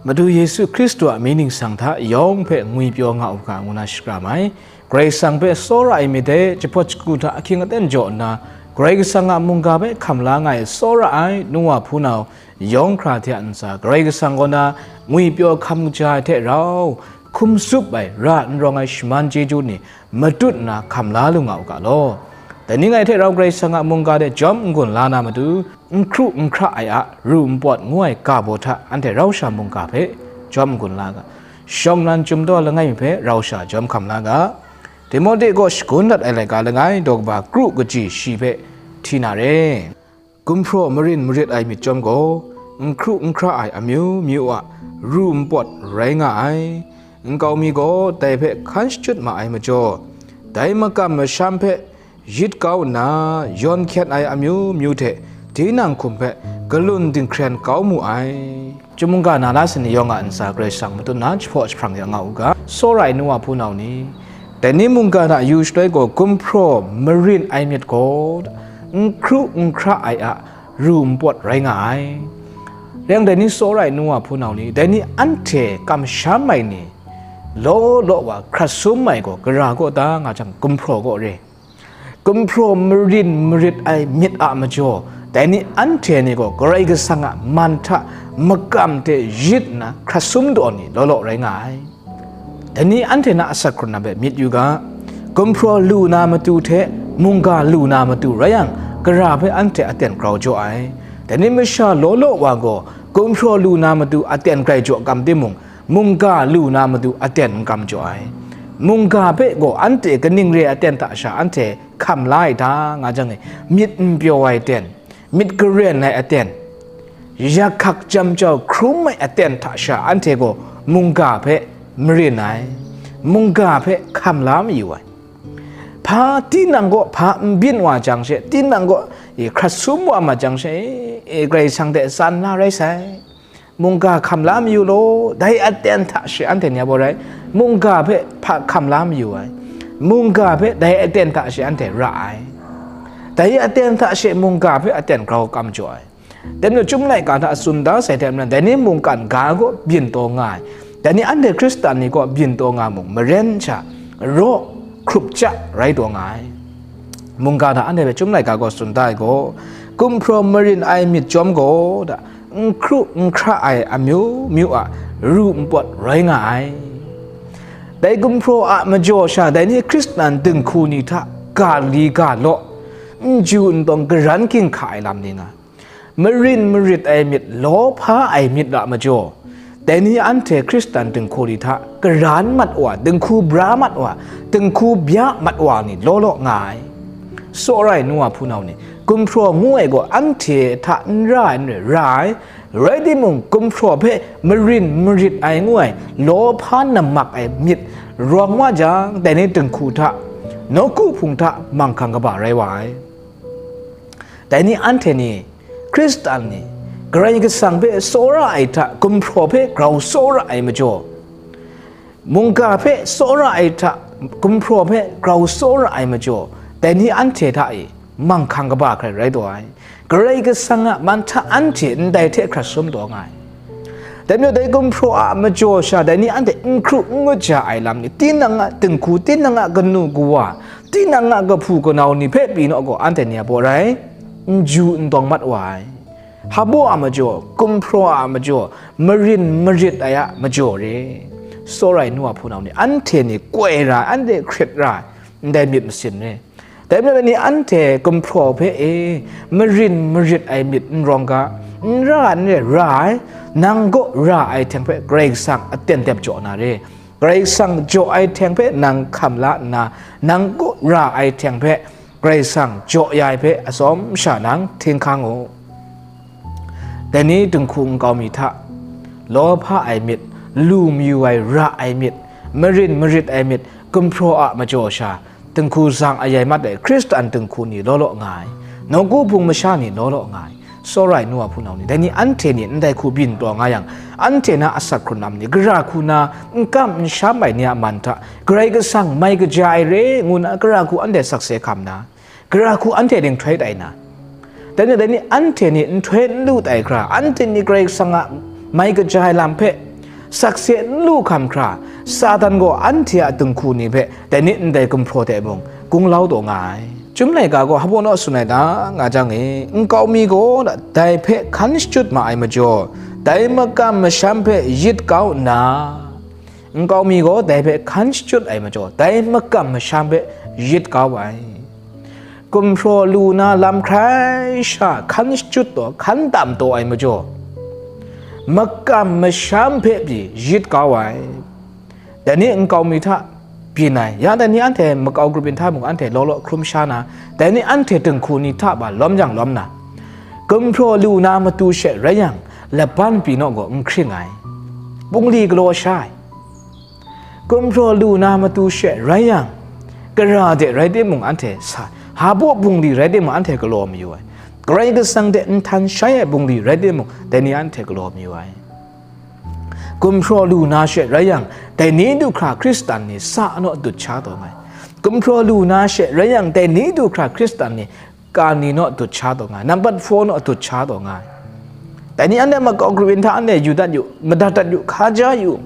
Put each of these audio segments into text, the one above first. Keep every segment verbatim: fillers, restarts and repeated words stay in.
Madu Yesu Hkristu a mying ningsang hta yawng hpe ngwipyaw nga u ga, ngu na shakram ai. Karai Kasang hpe tsawra ai myit de, jahpawt shagu hta ahkying aten jaw nna, Karai Kasang a mungga hpe hkam la nga ai tsawra ai nu wa hpunau yawng hkra hte a ntsa, Karai Kasang kaw na ngwipyaw hkam kaja ai hte rau, hkum tsup ai, ra n rawng ai shaman chyeju ni matut nna hkam la lu nga u ga law. Dai ni ngai hte rau Karai Kasang a mungga de jawm n-gun la na matu, n hkru n hkra ai a ru npawt ngu ai ga baw hta anhte rau sha mungga hpe jawm n-gun la ga, shawng nnan chyum daw langai mi hpe rau sha jawm hkam la ga, Timote kaw shagun dat ai laika langai daw kaba kru kaji shi hpe hti na re. Gumhpraw marin marit ai myit chyawm gaw, n hkru n hkra ai amyu myu a ru npawt rai nga ai. Nkau mi gaw dai hpe hkan shachyut ma ai majaw, dai makam masham hpe yit kau nna, yawn hkyet ai amyu myu hte tinang hkum hpe galun dinghkren kau mu ai. Chyum mungga na la sa ni yawng a ntsa Karai Kasang matut na jahpaw jahprang ya nga u ga, tsawra ai nu wa hpunau ni, dai ni mungga hta yu shaloi gaw gumhpraw marin ai myit gaw, n hkru n hkra ai a ru npawt rai nga ai. Rai yang, dai ni tsawra ai nu wa hpunau ni, dai ni anhte kamsham ai ni, law law wa hkrat sum ai gaw gara kaw ta nga jang, gumhpraw kaw re. Gumhpraw marin marit ai myit a majaw, dai ni anhte ni gaw Karai Kasang a man hta makam hte yit nna hkrat sum daw ni law law rai nga ai. Dai ni anhte na asak hkrun na hpe myit yu ga, gumhpraw lu na matu hte mungga lu na matu rai yang, gara hpe anhte aten grau jaw ai. Dai ni masha law law wa gaw gumhpraw lu na matu aten grai jaw kam timung, mungga lu na matu aten n kam jaw ai. Mungga hpe gaw anhte kaning re ai aten hta sha anhte hkam la ai ta, nga jang e, myit n pyaw ai aten, myit garen ai aten, yak hkak jam jau hkrum ai aten hta sha anhte gaw mungga hpe marin ai, mungga hpe hkam la mayu ai. Hpa tinang gaw hpa n byin wa jang she, tinang gaw, e, hkrat sum wa ma jang she, e, Karai Kasang hte tsan la rai sai. Mungga hkam la mayu law, dai aten hta she anhte ni a baw rai, mungga hpe hpa hkam la mayu ai, mungga hpe dai aten hta she anhte ra ai, dai aten hta she mungga hpe aten grau kam jaw ai. Dai majaw, Chyum laika hta tsun da sai hte maren, dai ni mungkan ga gaw byin taw nga ai, dai ni anhte Hkristan ni gaw byin taw nga mung, maren sha, raw, hkrup ja rai taw nga ai. Mungga hta anhte hpe Chyum laika gaw tsun da ai gaw, gumhpraw marin ai myit chyawm gaw, da, n hkru n hkra ai amyu myu a ru npawt rai nga ai. Dai gumhpraw a majaw sha, dai ni Hkristan dinghku ni hta ga li ga law, n ju n tawng garan ginhka ai lam ni nga, marin marit ai myit, lawhpa ai myit a majaw, dai ni anhte Hkristan dinghku ni hta garan mat wa, dinghku bra mat wa, dinghku bya mat wa ni law law nga ai. Tsawra ai nu wa hpunau ni, gumhpraw ngu ai gaw anhte hta n ra ai, n rai, ra ai, rai timung, gumhpraw hpe marin marit ai ngu ai lawhpa nammak ai myit rawng wa jang, dai ni dinghku hta, nawku hpung hta manghkang kaba rai wa ai. Dai ni anhte ni, Hkristan ni, Karai Kasang hpe tsawra ai hta gumhpraw hpe grau tsawra ai majaw, mungga hpe tsawra ai hta gumhpraw hpe grau tsawra ai majaw, dai ni anhte hta e manghkang kaba hkrai rai taw ai. Karai Kasang a man hta anhte ndai hte hkrat sum taw nga ai. Dai majaw, dai gumhpraw a majaw sha, dai ni anhte n hkru n ngut ja ai lam ni, tinang a dinghku, tinang a kanu kawa, tinang a kahpu kanau ni hpe pyi naw gaw, anhte ni a baw rai, n ju n tawng mat wa ai. Hpabaw a majaw, gumhpraw a majaw, marin marit ai a majaw re. Tsawra ai nu wa hpunau ni, anhte ni koi ra ai, anhte hkrit ra ai, ndai myit masin re. Dai majaw, dai ni anhte gumhpraw hpe e, marin marit ai myit n rawng ga, n ra n re, ra ai, nang kaw ra ai hteng hpe Karai Kasang aten dep jaw na re. Karai Kasang jaw ai hteng hpe nang hkam la nna, nang kaw ra ai hteng hpe Karai Kasang jaw ya ai hpe atsawm sha nang htinghkang u. Dai ni dinghku nkau mi hta, lawhpa ai myit, lu mayu ai, ra ai myit, marin marit ai myit, gumhpraw a majaw sha, dinghku zang ayai mat ai Hkristan dinghku ni law law nga ai, nawku hpung masha ni law law nga ai, tsawra ai nu wa hpunau ni, dai ni anhte ni ndai hku byin taw nga yang, anhte na asak hkrun lam ni, gara hku na n kam n sham ai ni a man hta, Karai Kasang mai kaja ai re, ngu na gara hku anhte sakse hkam na, gara hku anhte ding htoi tai na, dai ni, dai ni anhte ni nhtoi n lu tai hkra, anhte ni Karai Kasang a mai kaja ai lam hpe Sakse n lu hkam hkra, Satan gaw anhte a dinghku ni hpe dai ni ndai gumhpraw hte mung gunglau taw nga ai. Chyum laika gaw hpa naw tsun ai ta nga jang e, nkau mi gaw dai hpe hkan shachyut ma ai majaw, dai makam masham hpe yit kau nna, nkau mi gaw dai hpe hkan shachyut ai majaw, dai makam masham hpe yit kau ai. Gumhpraw lu na lam hkrai sha hkan shachyut taw, hkan tam taw ai majaw, makam masham hpe pyi yit kau ai. Dai ni nkau mi hta byin ai, ya dai ni anhte makau grup yin hta mung anhte law law hkrum sha na, dai ni anhte dinghku ni hta ba lawm jang lawm na, gumhpraw lu na matu she rai yang, laban pyi naw gaw n hkring ai, bungli galaw sha ai. Gumhpraw lu na matu she rai yang, gara de rai timung anhte sa, hpa bungli rai timung anhte galaw mayu ai. Karai Kasang hte nhtan shai ai bungli rai timung, dai ni anhte galaw mayu ai. Gumhpraw lu na she rai yang, dai ni du hkra Hkristan ni sa naw dut sha taw nga ai. Gumhpraw lu na she rai yang, dai ni du hkra Hkristan ni ka ni naw dut sha taw nga ai, nambat four naw dut sha taw nga ai. Dai ni anhte makau grup yin hta anhte yu dat yu, madat dat yu, hka ja yu.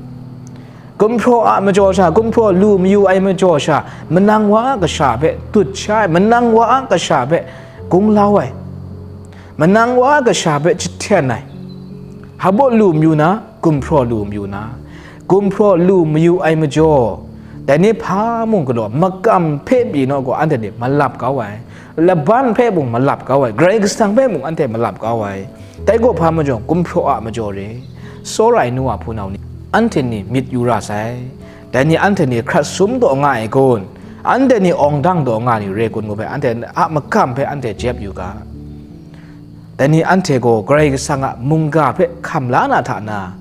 Gumhpraw a majaw sha, gumhpraw lu mayu ai majaw sha, manang wa a kasha hpe dut sha ai, manang wa a kasha hpe gunglau ai, manang wa a kasha hpe jahten ai. Hpa lu mayu na, gumhpraw lu mayu na, gumhpraw lu mayu ai majaw, dai ni hpa mung galaw, makam hpe pyi naw gaw anhte ni malap kau ai, laban hpe mung malap kau ai, Karai Kasang hpe mung anhte malap kau ai. Dai gaw hpa majaw, gumhpraw a majaw re, tsawra ai nu wa hpunau ni, anhte ni myit yu ra sai. Dai ni anhte ni hkrat sum taw nga ai kun, anhte ni awng dang taw nga ni re kun ngu hpe, anhte a makam hpe anhte jep yu ga. Dai ni anhte gaw Karai Kasang a mungga hpe hkam la na hta na,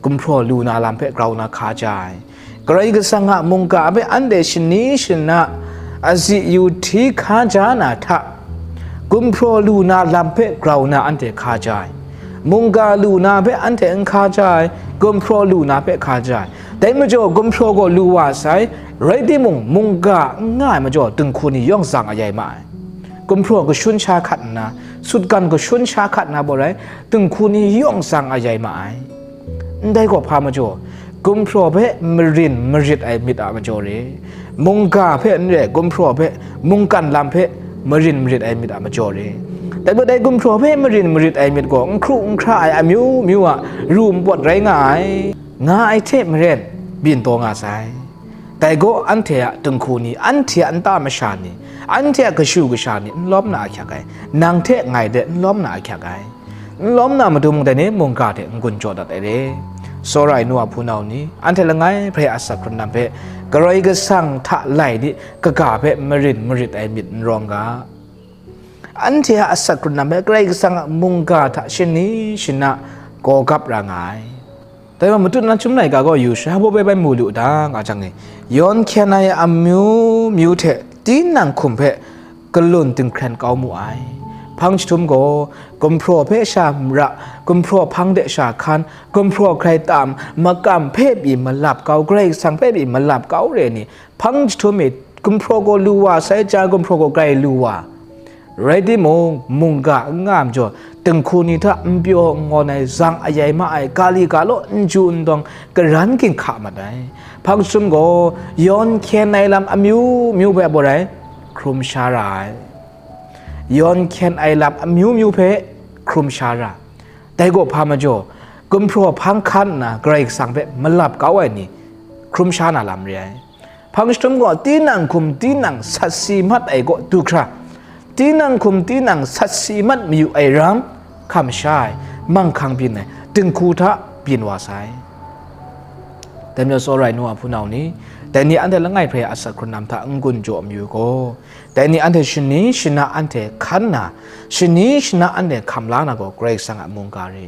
gumhpraw lu na lam hpe grau na hka ja ai. Karai Kasang a mungga hpe anhte shani shana, azi yu hti hka ja na hta, gumhpraw lu na lam hpe grau na anhte hka ja ai. Mungga lu na hpe anhte n hka ja ai, gumhpraw lu na hpe hka ja ai. Dai majaw gumhpraw gaw lu wa sai, rai timung, mungga n nga ai majaw dinghku ni yawng tsang ayai ma ai. Gumhpraw kashun sha hkat nna, sutgan kashun sha hkat nna baw rai, dinghku ni yawng tsang ayai ma ai. Ndai gaw hpa majaw, gumhpraw hpe marin marit ai myit a majaw re, mungga hpe n re, gumhpraw hpe, mungkan lam hpe marin marit ai myit a majaw re. Dai majaw dai gumhpraw hpe marin marit ai myit gaw n hkru n hkra ai amyu myu a ru npawt rai nga ai, nga ai hte maren byin taw nga sai. Dai gaw anhte a dinghku ni, anhte a nta masha ni, anhte a kashu kasha ni n lawm na ahkyak ai, nang hte ngai de n lawm na ahkyak ai. N lawm na matu mung dai ni mungga hte n-gun jaw dat ai re. Tsawra ai nu a hpunau ni, anhte langai hprai a asak hkrun lam hpe Karai Kasang hta lai di, kaga hpe marin marit ai myit n rawng ga. Anhte a asak hkrun lam hpe Karai Kasang a mungga hta shani shana gaw gap ra nga ai. Dai wa matut na Chyum laika gaw yu sha, hpa bai bai mu lu ta, nga jang e, yawn hkyen ai amyu myu hte tinang hkum hpe galun dinghkren kau mu ai. Hpang jahtum gaw, gumhpraw hpe sha mara, gumhpraw hpang de sha hkan, gumhpraw grai tam, makam hpe pyi malap kau, Karai Kasang hpe pyi malap kau re ni, hpang jahtum e gumhpraw gaw lu wa sai, ja gumhpraw gaw grai lu wa. Rai timung, mungga n nga ai majaw, dinghku ni hta n pyaw n ngawn ai, zang ayai ma ai, ga li ga law n ju n dawng, karan ginhka mat ai. Hpang jahtum gaw, yawn hkyen ai lam amyu myu hpe baw rai, hkrum sha ra ai. Yawn hkyen ai lam amyu myu hpe hkrum sha ra. Dai gaw hpa majaw, gumhpraw hpang hkan nna Karai Kasang hpe malap kau ai ni, hkrum sha na lam re ai. Hpang jahtum gaw, tinang hkum tinang sat si mat ai kaw du hkra, tinang hkum tinang sat si mat mayu ai ram, hkam sha ai, manghkang byin ai, dinghku hta byin wa sai. Dai majaw tsawra ai nu a hpunau ni, dai ni anhte langai hprai a asak hkrun lam hta n-gun jaw mayu gaw, dai ni anhte shani shana anhte hkan na, shani shana anhte hkam la na gaw, Karai Kasang a mungga re.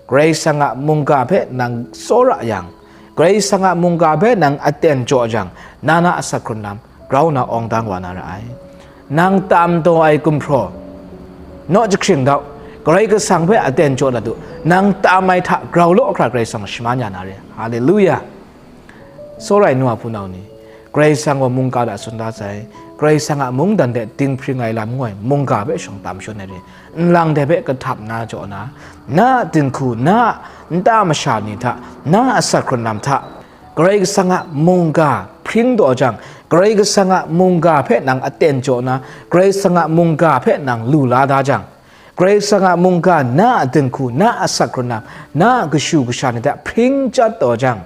Karai Kasang a mungga hpe nang tsawra yang, Karai Kasang a mungga hpe nang aten jaw jang, na na asak hkrun lam grau na awng dang wa na ra ai. Nang tam taw ai gumhpraw, naw jahkring dau, Karai Kasang hpe aten jaw dat u, nang tam ai hta grau law hkra Karai Kasang shaman ya na re. Haleluya! Tsawra ai nu a hpunau ni, Karai Kasang gaw mungga hta tsun da sai, Karai Kasang a mungdan de dinghpring ai lam ngu ai mungga hpe shawng tam shawn ai re, nlang de hpe kahtap na jaw na, na a dinghku, na a nta masha ni hta, na a asak hkrun lam hta, Karai Kasang a mungga hpring taw jang, Karai Kasang a mungga hpe nang aten jaw na, Karai Kasang a mungga hpe nang lu la da jang, Karai Kasang a mungga na a dinghku, na a asak hkrun lam, na a kashu kasha ni hta hpring chyat taw jang,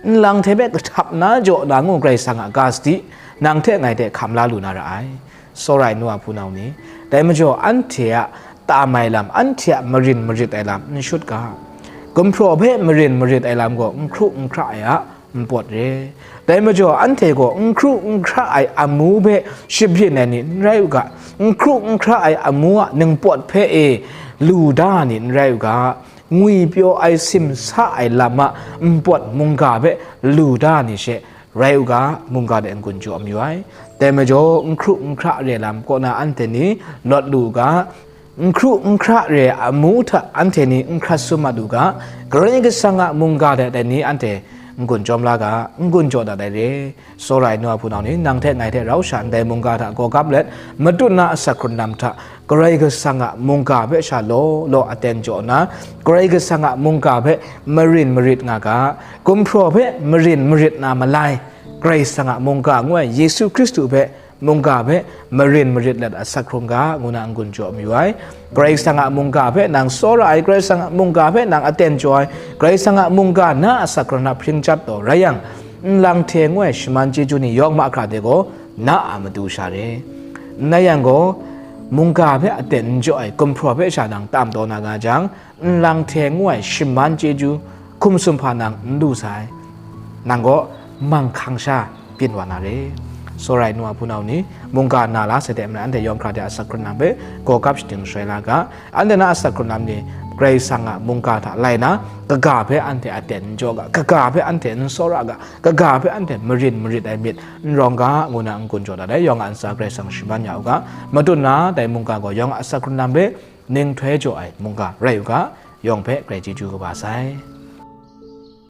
nlang hte hpe kahtap na jaw na ngu Karai Kasang a ga sadi, nang hte ngai hte hkam la lu na ra ai. Tsawra ai nu a hpunau ni, dai majaw anhte a tam ai lam, anhte a marin marit ai lam n shut ga. Gumhpraw hpe marin marit ai lam gaw n hkru n hkra ai a npawt re. Dai majaw anhte gaw n hkru n hkra ai amu hpe shabyin ai ni n rai u ga, n hkru n hkra ai amu a ningpawt hpe e lu da ni n rai u ga, ngwipyaw ai simsa ai lam a npawt mungga hpe lu da ni she rai u ga, mungga de n-gun jaw mayu ai. Dai majaw n hkru n hkra re lam kaw na anhte ni lawt lu u ga, n hkru n hkra re amu hta anhte ni n hkrat sum mat u ga, Karai Kasang a mungga de dai ni anhte n-gun jawm la ga, n-gun jaw dat ai re. Tsawra ai nu a hpunau ni, nang hte ngai hte rau sha ndai mungga hta gaw gap let, matut na asak hkrun lam hta, Karai Kasang a mungga hpe sha law law aten jaw nna, Karai Kasang a mungga hpe marin marit nga ga, gumhpraw hpe marin marit na malai, Karai Kasang a mungga ngu ai Yesu Hkristu hpe, mungga hpe marin marit let asak hkrung ga, ngu na n-gun jaw mayu ai. Karai Kasang a mungga hpe nang tsawra ai, Karai Kasang a mungga hpe nang aten jaw ai, Karai Kasang a mungga na asak hkrung hta hpring chyat taw rai yang, nlang hte ngu ai shaman chyeju ni yawng mahkra de gaw na a matu sha re. N rai yang gaw, mungga hpe aten n jaw ai gumhpraw hpe sha nang tam taw na nga jang, nlang hte ngu ai shaman chyeju hkum sumhpa nang n lu sai, nang gaw manghkang sha byin wa na re. Tsawra ai nu a hpunau ni, mungga na la sai de, anhte yawng hkra de asak hkrun lam hpe gaw gap shaning sharai la ga, anhte na asak hkrun lam ni Karai Kasang a mungga hta lai na, kaga hpe anhte aten n jaw ga, kaga hpe anhte n tsawra ga, kaga hpe anhte marin marit ai myit n rawng ga, ngu na n-gun jaw dat ai. Yawng a ntsa Karai Kasang shaman ya u ga, matut na dai mungga gaw yawng a asak hkrun lam hpe ninghtoi jaw ai mungga rai u ga, yawng hpe Karai chyeju kaba sai.